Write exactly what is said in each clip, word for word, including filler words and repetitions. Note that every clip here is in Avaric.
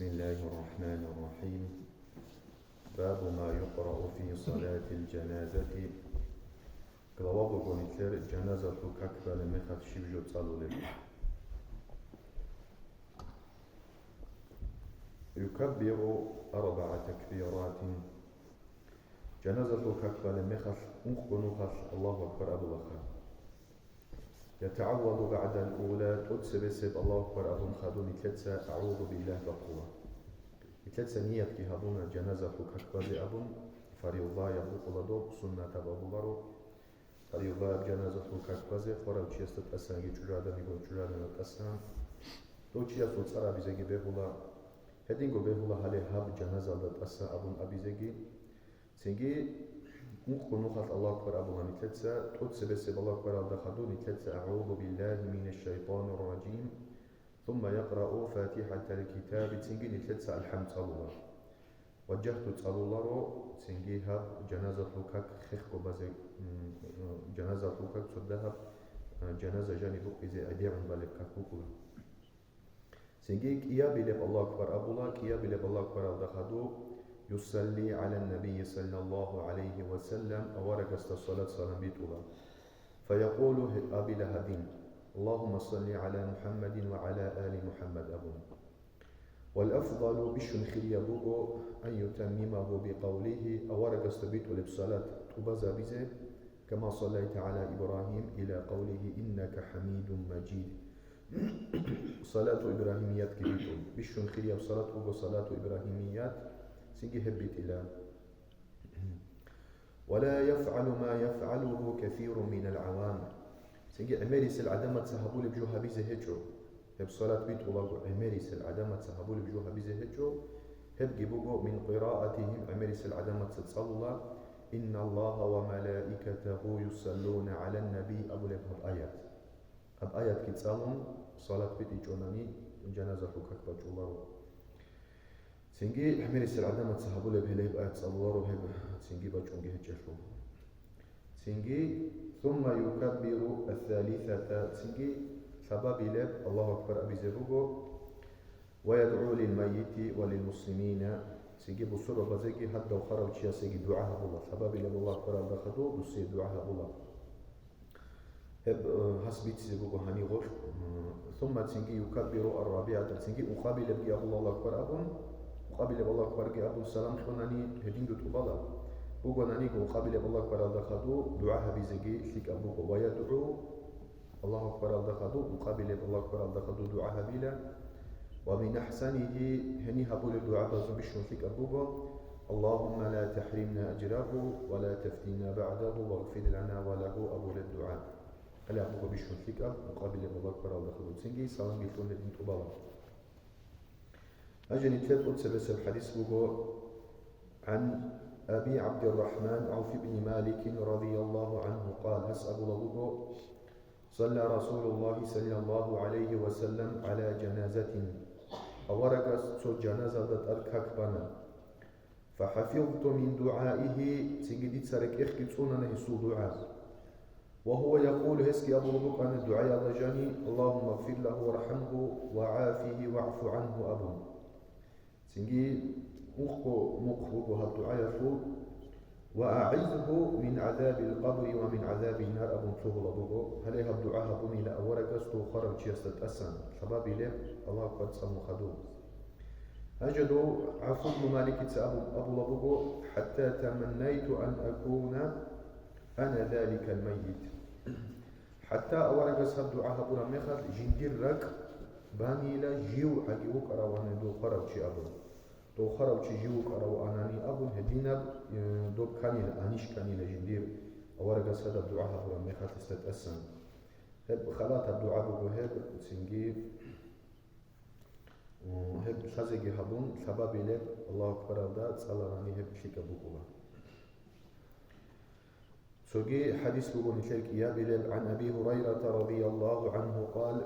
بسم الله الرحمن الرحيم. باب ما يقرأ في صلاة الجنازة. Глава буго нилъер жаназалъул как балеб мехалъ щиб жо цӀалулеб. يكبر أربع تكبيرات. Жаназалъул как балеб мехалъ ункъго нухалъ Аллагьу акбар абулаха. يتعوذ بعد الأولى, тӀоцебесеб Аллагьу акбар абун хадуб нилъеца أعوذ بالله бахъула. Нилъеца ниятги гьабуна жаназалъул как базе абун, фаризаяб букӀула доб, суннатаб абуларо. Фаризаяб жаназалъул как базе хварав чиясда тӀасанги чӀужугӀаданиго чӀужугӀаданал тӀасан. Дов чиясул цӀар абизеги бегьула. Гьединго бегьула гьале гьаб жаназалда тӀаса абун абизеги. Цинги ункъго нухалъ Аллагьу акбар абула нилъеца, тӀоцебесеб Аллагьу акбаралда хадуб нилъеца أعوذ بالله من الشيطان الرجيم, ثم يقرأ فاتحة الكتاب, цинги нилъеца алхӀам цӀалула. Ваджагьту цӀалуларо, цинги гьаб жаназалъул как хехго базе, м, жаназалъул как цо дагьаб, а, жаназа жаниб букъизе гӀедегӀун балеб как букӀула. Цинги кӀиабилеб Аллагьу акбар абула, кӀиабилеб Аллагьу акбаралда хадуб, يصلي على النبي صلى الله عليه وسلم, аварагасда салат-салам битӀула. فيقول, абила гьадин, اللهم صل على محمد وعلى آل محمد абун. والأفضل, бищун хирияб буго, أن يتممه بقوله, аварагасда битӀулеб салат тӀубазабизе, كما صليت على إبراهيم إلى قوله إنك حميد مجيد. Салату Ибрагьимиятги битӀун. Бищун хирияб салат буго салату Ибрагьимият, цинги гьеб битӀила. ولا يفعل ما يفعله كثير من العوام. Цинги гӀемерисел гӀадамаца гьабулеб жо гьабизе гьечӀо. Гьеб салат битӀулаго гӀемерисел гӀадамаца гьабулеб жо гьабизе гьечӀо. Гьебги буго من قراءتهم, гӀемерисел гӀадамаца цӀалула, إن الله وملائكته يصلون على النبي абулеб гьаб аят. Гьаб аятги цӀалун, салат битӀичӀонани, жаназалъул как бачӀуларо. Цинги гӀемерисел гӀадамаца гьабулеб гьелеб аят цӀалуларо, гьеб цинги бачӀунги гьечӀелъул. Цинги, ثم يكبر الثالثة, цинги лъабабилеб Аллагьу акбар абизе буго, ويدعو للميت وللمسلمين, цинги бусурбабазеги гьадав хварав чиясеги дугӀа гьабула, лъабабилеб Аллагьу акбаралда хадуб досие дугӀа гьабула. Гьеб, э, гьас бицизе буго гьанив гъоркь. М, ثم, цинги يكبر الرابعة, цинги ункъабилебги абула Аллагьу акбар абун, ункъабилеб Аллагьу акбарги абун салам кьунани гьединго тӀубала. Бугонаниго ункъабилеб Аллагьу акбаралда хадуб дугӀа гьабизеги лъикӀаб буго. ويدعو, Аллагьу акбаралда хадуб, ункъабилеб Аллагьу акбаралда хадуб дугӀа гьабила. ومن أحسنه, гьенив гьабулеб дугӀабазул бищун лъикӀаб буго, اللهم لا تحرمنا أجره ولا تفتنا بعده واغفر لنا وله абулеб дугӀа. Гьале гьаб буго бищун лъикӀаб, ункъабилеб Аллагьу акбаралда хадуб цинги саламги лъун гьедин тӀубала. Гьанже нилъер тӀоцебесеб хӀадис буго, عن أبي عبد الرحمن عوف بن مالك رضي الله عنه قال, гьас абулеб буго, صلى رسول الله صلى الله عليه وسلم على جنازة, аварагас цо жаназалда тӀад как бана. فحفظت من دعائه, цинги дица рекӀехъги цӀунана гьесул дугӀа. وهو يقول, гьесги абулеб букӀана дугӀаялда жани, اللهم اغفر له وارحمه وعافه واعف عنه абун. Цинги ункъго нухалъ буго гьаб дугӀаялъул, وأعذه من عذاب القبر ومن عذاب النار абун лъугьула буго. Гьале гьаб дугӀа гьабунила аварагас дов хварав чиясда тӀасан, лъабабилеб Аллагьу акбар цӀалун хадуб. Гьанже дов ГӀавф ибн Маликица абу-, абулеб буго, حتى تمنيت أن أكون أنا ذلك الميت. ХӀатта аварагас гьаб дугӀа гьабураб мехалъ, жиндир ракӀ банила жив гӀаги вукӀаравани дов хварав чи абун. Дов хварав чи жив вукӀаравани абун гьединаб, э, доб кканила, анищ кканила жиндир аварагас гьадаб дугӀа гьабураб мехалъ гьесда тӀасан. Гьеб халатаб дугӀа буго гьеб, цинги, м, гьеб лъазеги гьабун, лъабабилеб Аллагьу акбаралда цӀаларани гьеб лъикӀаб букӀула. Цоги хӀадис буго нилъер кӀиабилеб, عن أبي هريرة رضي الله عنه قال,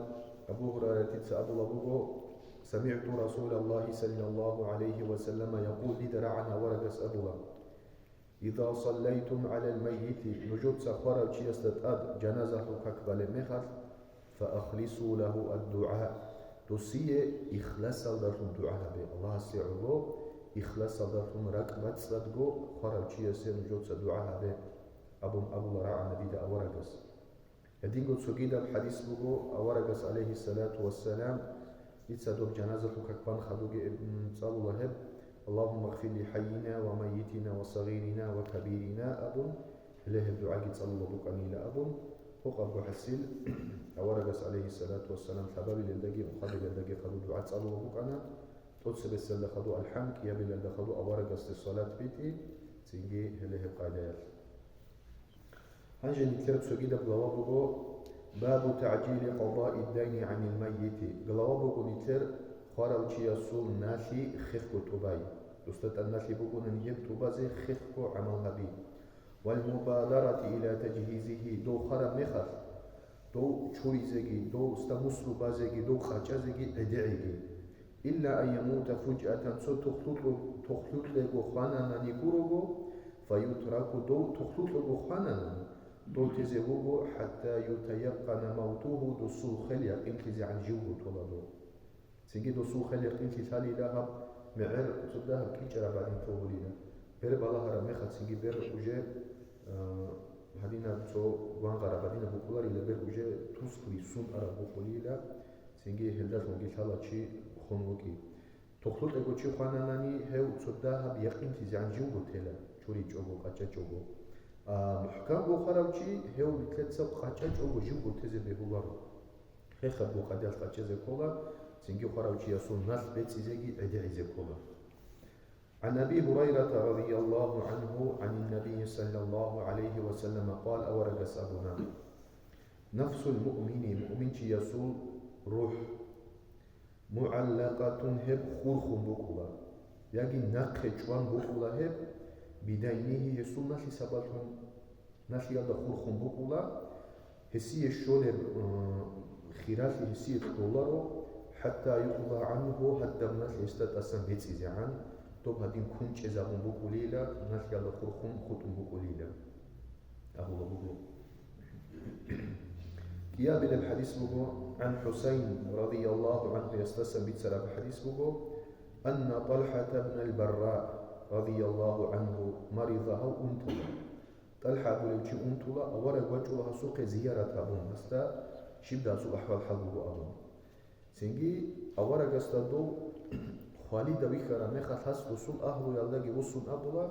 Абу Гьурайратица абулеб буго, سمعت رسول الله صلى الله عليه وسلم يقول, дида рагӀана аварагас абула, إذا صليتم على الميت, нужеца хварав чиясда тӀад жаназалъул как балеб мехалъ, فأخلصوا له الدعاء, Досие ихласалдалъун дугӀа гьабе. Аллагьасе гӀоло ихласалдалъун ракӀбацӀцӀадго хварав чиясе нужеца дугӀа гьабе, абун абула рагӀана дида аварагас. Гьединго цогидаб хӀадис буго, аварагас, гӀалайгьиссалату вассалам, дица доб жаназалъул как бан хадуги, м, цӀалула гьеб: «Аллагьумма гъфир ли хӀаййина ва маййитина ва сагъирина ва кабирина», – абун, гьеле гьеб дугӀаги цӀалула букӀанила абун, гьукъабго хӀасил, аварагас, гӀалайгьиссалату вассалам, лъабабилелдаги унхъабилелдаги хадур дугӀа цӀалула букӀана, тӀоцебесалда хадур алхӀам, кӀиябилалда хадур аварагасде салат битӀи, цинги гьеле гьеб къайдаялъ. Гьанже нилъер цогидаб глава буго: «Бабу тагӀжили къадаи дайни гӀанил маййити». Глава буго нилъер хварав чиясул налъи хехго тӀубай. Досда тӀад налъи букӀунани гьеб тӀубазе хехго гӀамал гьаби. «Вал мубадарати иля тажгьизигьи», дов хвараб мехалъ, дов чуризеги, дов стамусру базеги, дов къачӀазеги гӀедегӀиги. «Илля ан ямута фужатан», цо тохлъукьу-, тохлъукьего хвананани гурого, «фаютраку», дов тохлъукьего хвананани, дов тезе вуго, «хӀатта ютаяккъана мавтугьу», досул хвел якъинлъизегӀан живго тола дов. Цинги досул хвел якъинлъи лъалила гьаб мегӀер цо дагьаб кӀичӀараб гӀадин тогьулила. Бер балагьараб мехалъ цинги бер уже, а, гьадинаб цо гвангъараб гьадинаб букӀуларила, бер уже тусклъи сун араб букӀулила, цинги гьелдалъунги лъала чи хун вукӀи. Тохлъукьего чи хвананани, гьев цо дагьаб якъинлъизегӀан живго тела, чуричӀого, къачӀачӀого. А мухӀкамго хварав чи, гьев нилъеца къачӀачӀого живго тезе бегьуларо. Хехабго къадиялъ къачӀезе ккола, цинги хварав чиясул налъ бецӀизеги гӀедегӀизе ккола. عن أبي هريرة رضي الله عنه عن النبي صلى الله عليه وسلم قال, аварагас абуна: «نفس المؤمن», муъминчиясул рухӀ, «معلقة», гьеб хурхун букӀула, яги нахъе чӀван букӀула гьеб, «بدينه», гьесул налъи сабаблъун. Налъиялда хурхун букӀула, гьесие щолеб, э, хиралъи гьесие кьоларо, «хӀатта юкъза гӀангьу», гьадаб налъи гьесда тӀасан бецӀизегӀан, доб гьадин кунчӀезабун букӀулила, налъиялда хурхун хутӀун букӀулила. Абула буго. КӀиабилеб хӀадис буго, гӀан ХӀусайн радияллагьу гӀанхуясдасан бицараб хӀадис буго, анна ТӀалхӀата бнал Барра радияллагьу гӀанху марида, гьав унтула. ТӀалхӀа абулев чи унтула, авараг вачӀула гьасухъе зиярат гьабун, гьасда щиб гьасул ахӀвал-хӀал буго абун. Цинги аварагасда дов хвалида вихьараб мехалъ гьас досул агьлуялдаги вуссун абула,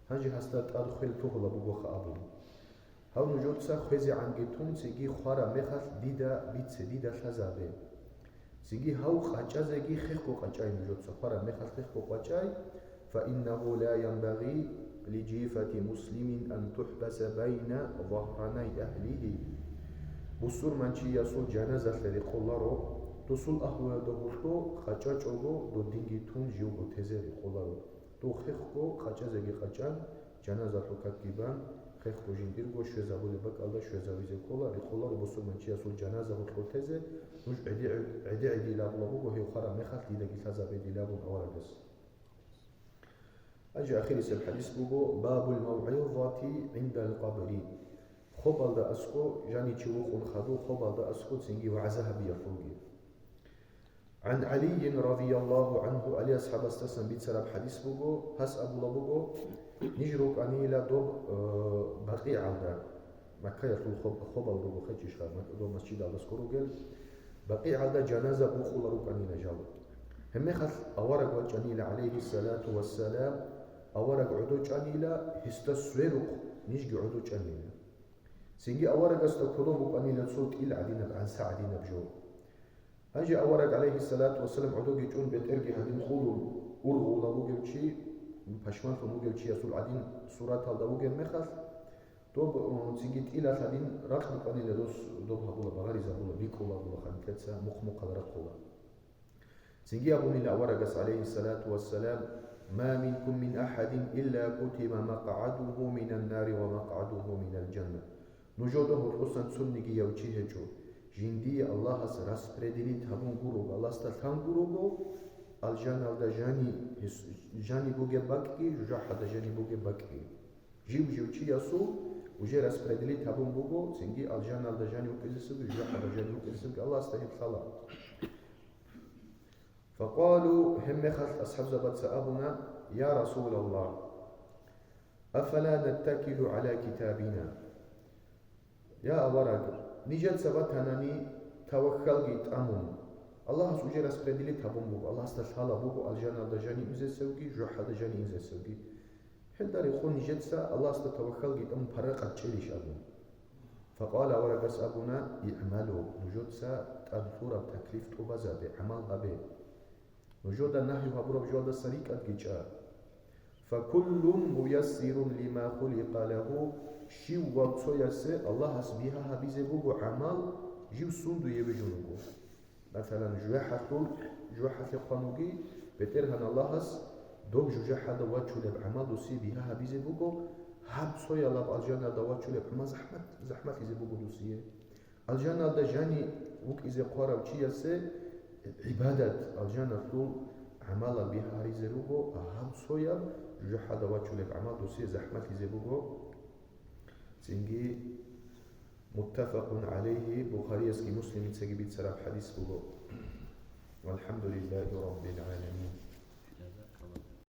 гьанже гьасда тӀад хвел тухьулаб бугоха абун. Гьав нужеца хвезегӀанги тун, цинги хвараб мехалъ дида бице, дида лъазабе. Цинги гьав къачӀазеги хехго къачӀай нужеца, хвараб мехалъ хехго къачӀай, فإنه لا ينبغي لجيفة مسلم أن تحبس بين ظهراني أهله. Бусурманчиясул жаназалъе рекъоларо, досул агьлуялда гьоркьо къачӀачӀого додинги тун живго тезе рекъоларо. Дов хехго къачӀазеги къачӀан, жаназалъул какги бан, хехго жиндирго щвезабулеб бакӀалда щвезавизе ккола, рекъоларо бусурманчиясул жаназа гьоркьо тезе, нуж гӀеди-, гӀеди-гӀедилабула буго, гьев хвараб мехалъ дидаги лъазабе дилабун аварагас. Гьанже ахирисеб хӀадис буго, бабул мавгӀизати гӀиндал къабри. Хобалда аскӀо, жанив чи вукъун хадув, хобалда аскӀо цинги вагӀза гьабиялъулги. ГӀан ГӀалийин радияллагьу гӀанху, ГӀали асхӀабасдасан бицараб хӀадис буго, гьас абула буго, ниж рукӀанила доб, э, БакъигӀалда, Маккаялъул хоб-, хобал руго хечӀищха, Мак-, доб масжидалда аскӀор ругел, БакъигӀалда жаназа букъула рукӀанила жал. Гьебмехалъ авараг вачӀанила, гӀалайгьиссалату вассалам, авараг гӀодочӀанила, гьесда сверухъ нижги гӀодочӀанила. Цинги аварагасда кодоб букӀанила цо тӀил гӀадинаб, гӀанса гӀадинаб жо. Гьанже авараг, гӀалайгьиссалату вассалам, гӀодоги чӀун бетӀерги гьадин къулун ургъула вугев чи, пашманлъун вугев чиясул гӀадин сураталда вугеб мехалъ, доб, м, цинги тӀилалъ гьадин ракь букӀанила дос доб гьабула, багъаризабула, бикӀула була ханлъеца, мухъ-мухъал рахъула. Цинги абунила аварагас, гӀалайгьиссалату вассалам, «Ма минкум мин ахӀадин илля кутиба макъгӀадугьу минан нари ва макъгӀадугьу минал жанна». Нужеда гьоркьосан цонигияв чи гьечӀо, жиндие Аллагьас распределить гьабун гурого, Аллагьасда лъан гурого, алжаналда жани, гьес-, жани бугеб бакӀги, жужахӀалда жани бугеб бакӀги. Жив-жив чиясул уже распределить гьабун буго, цинги алжаналда жани вукӀизесевги, жужахӀалда жани вукӀизесевги Аллагьасда гьеб лъала. Факъалу, гьебмехалъ асхӀабзабаца абуна: «Я Расулаллагь, афала наттакилу гӀала китабина?» Я авараг, нижеца ватанани таваккалги тӀамун, Аллагьас уже распределить гьабун буго, Аллагьасда лъала буго алжаналда жани инзесевги, жужахӀалда жани инзесевги. Гьелда рекъон нижеца Аллагьасда таваккалги тӀамун паракъат чӀелищ абун. Факъала аварагас абуна: «ИгӀмалу», нужеца тӀад лъураб таклиф тӀубазабе, гӀамал гьабе. Нужеда нагьи гьабураб жоялдаса рикӀкӀадги чӀа. «Факуллун муяссирун лима хуликъа лагьу», щив ва цоясе Аллагьас бигьа гьабизе буго гӀамал, жив сундуе вижун вуго. Масалан, жужахӀалъул, жужахӀалъе хъван вуги, БетӀергьан Аллагьас доб жужахӀалда вачулеб гӀамал досие бигьа гьабизе буго, гьаб цоялаб алжаналда вачулеб гӀамал захӀмат, захӀматлъизе буго досие. Алжаналда жани вукӀизе хъварав чиясе гӀибадат, алжаналъул гӀамалал бигьа гьаризе руго, гьаб цояб жужахӀалда вачулеб гӀамал досие захӀматлъизе буго. Цинги муттафакъун гӀалайгьи, Бухариясги Муслимицаги бицараб хӀадис буго. ВалхӀамдулиллагьи раббил гӀаламин.